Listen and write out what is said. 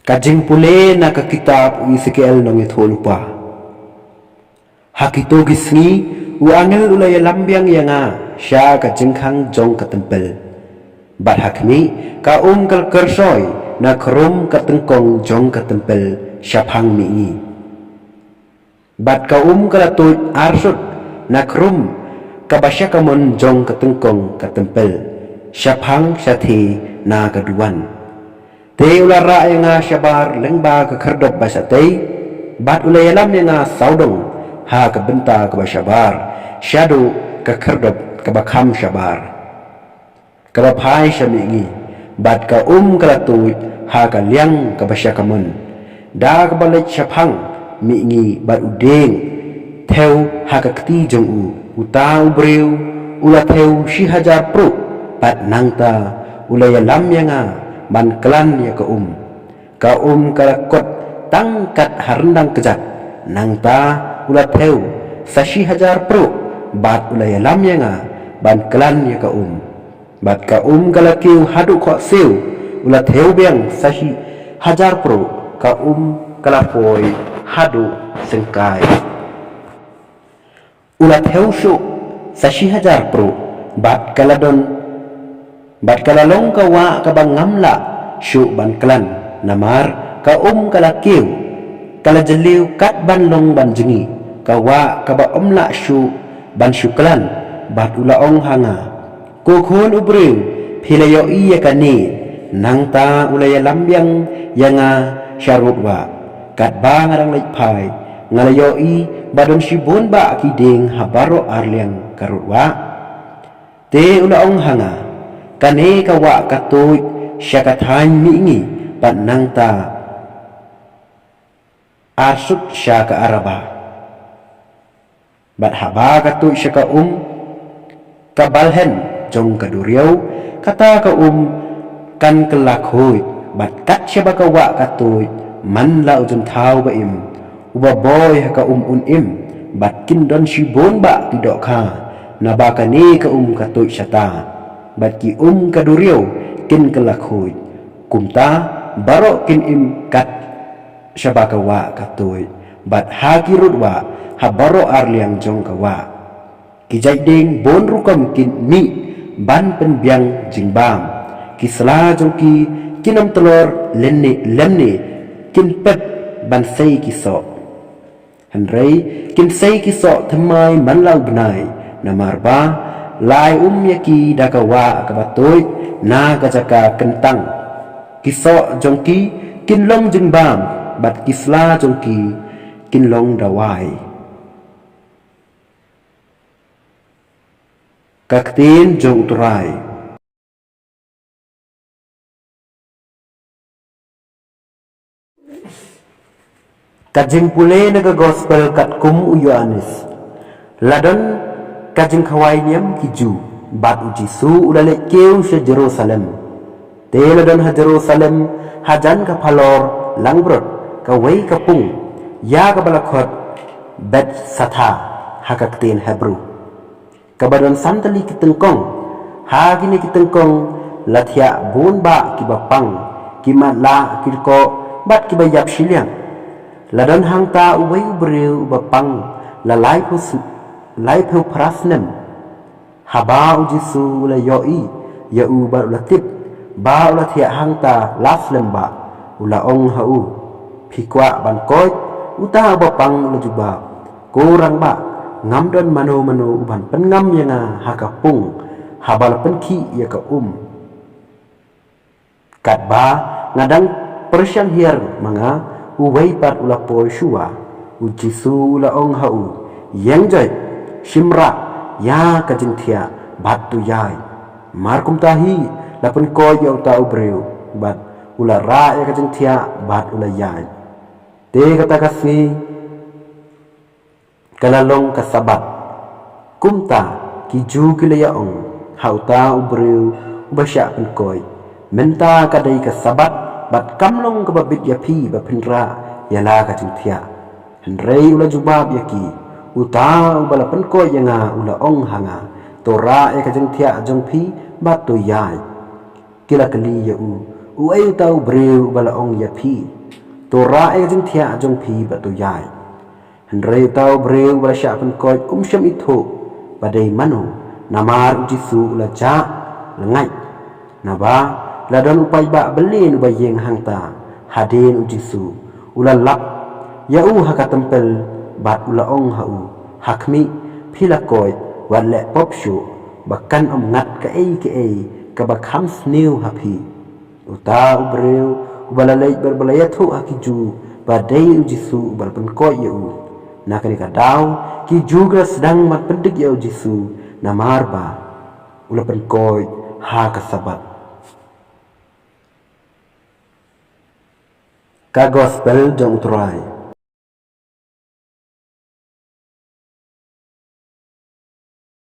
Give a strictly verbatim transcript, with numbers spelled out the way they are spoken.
Ka jingpule na ka kitab u Esekiel nongïathuhlypa. Ha kito ki sngi, u angel u la ïalam biang ïa nga sha ka jingkhang jong ka templ. Bad ha khmih, ka um ka la kyrsoi na khrum ka tyngkong jong ka templ shaphang mihngi. Bad ka um ka la tuid arsut na khrum kaba sha kamon jong ka tyngkong ka templ, shaphang shathie na ka duwan. Te u la rah ïa nga shabar lyngba ka khyrdop ba shatei, bad u la ïalam ïa nga sawdong ha ka bynta kaba shabar, shaduh ka khyrdop kaba kham shabar, kaba phai sha mihngi. Bad ka um ka la tuid ha ka liang kaba sha kamon, da kaba leit shaphang mihngi. Bad u dieng thew ha ka kti jong u. Uta u briew u la thew shi hajar pruh. Bad nangta u la ïalam ïa nga ban klan ïa ka um. Ka um ka la kot tang kat ha ryndang kjat. Nangta u la thew sa shi hajar pruh. Bad u la ïalam ïa nga ban klan ïa ka um. Bad ka um ka la kiew haduh khohsiew. U la thew biang sa shi hajar pruh. Ka um ka la poi haduh syngkai. U la thew shuh sa shi hajar pruh. Bad ka la don, bad ka la long ka wah kaba ngam lah shuh ban klan. Namar ka um ka la kiew, ka la jylliew kat ban long ban jngi. Ka wah kaba ym lah shuh ban shu klan. Bad u la ong ha nga, ko khun u briew, phi la ïohi ïa kane? Nangta u la ïalam biang ïa nga sha rud wah. Katba nga dang leit phai, nga la ïohi ba don shibun bah ki dieng ha baroh arliang ka rud wah. Te u la ong ha nga, kane ka wah ka tuid sha ka thaiñ mihngi, bad nangta arsut sha ka Araba. Bad haba ka tuid sha ka um ka balhem jong ka duriaw, kata ka um kan kylla khuid. Bad kat shaba ka wah ka tuid, man la u jingthaw ba im uba boi ha ka um un im. Bad kin don shibun bah ki dohkha, naba kane ka um ka tuid shata. Bad ki um ka duriaw kin kylla khuid. Kumta baroh kin im kat shaba ka wah ka tuid, bad ha ki rud wah ha baroh arliang jong ka wah. Ki jait dieng bun rukom kin mih ban pynbiang jingbam. Ki sla jong ki kin ym tlor lynne lymne, kin pep ban sei ki soh. Hynrei kin sei ki soh thymmai man la u bnai, namar ba la ai um ïa ki da ka wah kaba tuid na ka jaka kyntang. Ki soh jong ki kin long jingbam, bad ki sla jong ki kin long dawai. Ka ktien jong u Trai. Ka jingpule na ka gospel katkum u Ïoannis. La don ka jingkhawai niam ki Jiw, bad u Jisu u la leit kiew sha Jerusalem. Te la don ha Jerusalem, hajan ka phalor langbrot, kawei ka pung, ïa kaba la khot Bethsatha ha ka ktien Hebru, kaba don san tylli ki tyngkong. Ha kine ki tyngkong la thiah bun bah kiba pang, ki matlah, ki dkoh, bad kiba ïap shiliang. La don hangta uwei u briew uba pang la laiphew s-, laiphew phra snem. Haba u Jisu u la ïohi ïa u bad u la tip ba u la thiah hangta la slem bah, u la ong ha u, phi kwah ban koit? Uta uba pang u la jubab, ko Rangbah, ngam don mano mano uban pynngam ïa nga ha ka pung haba la pynkhih ïa ka um. Katba nga dang pyrshang hiar ma nga, uwei pat u la poi shuwa. U Jisu u la ong ha u, ïeng joit, shim rah ïa ka jingthiah bad to ïaid. Mar kumta hi la pynkoit ïa uta u briew, bad u la rah ïa ka jingthiah bad u la ïaid. Te kata ka sngi ka la long ka Sabbath. Kumta ki Jiw ki la ïa ong ha uta u briew uba shah pynkoit, mynta ka dei ka Sabbath, bad kam long kaba bit ïa phi ba phin rah ïa la ka jingthiah. Hynrei u la jubab ïa ki, uta uba la pynkoit ïa nga u la ong ha nga, to rah ïa ka jingthiah jong phi bad to ïaid. Ki la kylli ïa u, Uei uta u briew uba la ong ïa phi, to rah ïa ka jingthiah jong phi bad to ïaid? Hynrei uta u briew uba la shah pynkoit um shym ithuh ba dei mano, namar u Jisu u la jah lyngngait. Naba la don u paidbah bymman uba ïeng hangta. Hadien u Jisu u la lap ïa u ha ka templ bad u la ong ha u, ha khmih, phi la koit, wat leh pop shuh, ba kan ym ngat kaei kaei kaba kham sniew ha phi. Uta u briew uba la leit bad uba la ïathuh ha ki Jiw ba dei u Jisu uba la pynkoit ïa u. Na kane ka daw ki Jiw ki la sdang ban pyndik ïa u Jisu, namar ba u la pynkoit ha ka Sabbath. Ka Gospel jong u Trai.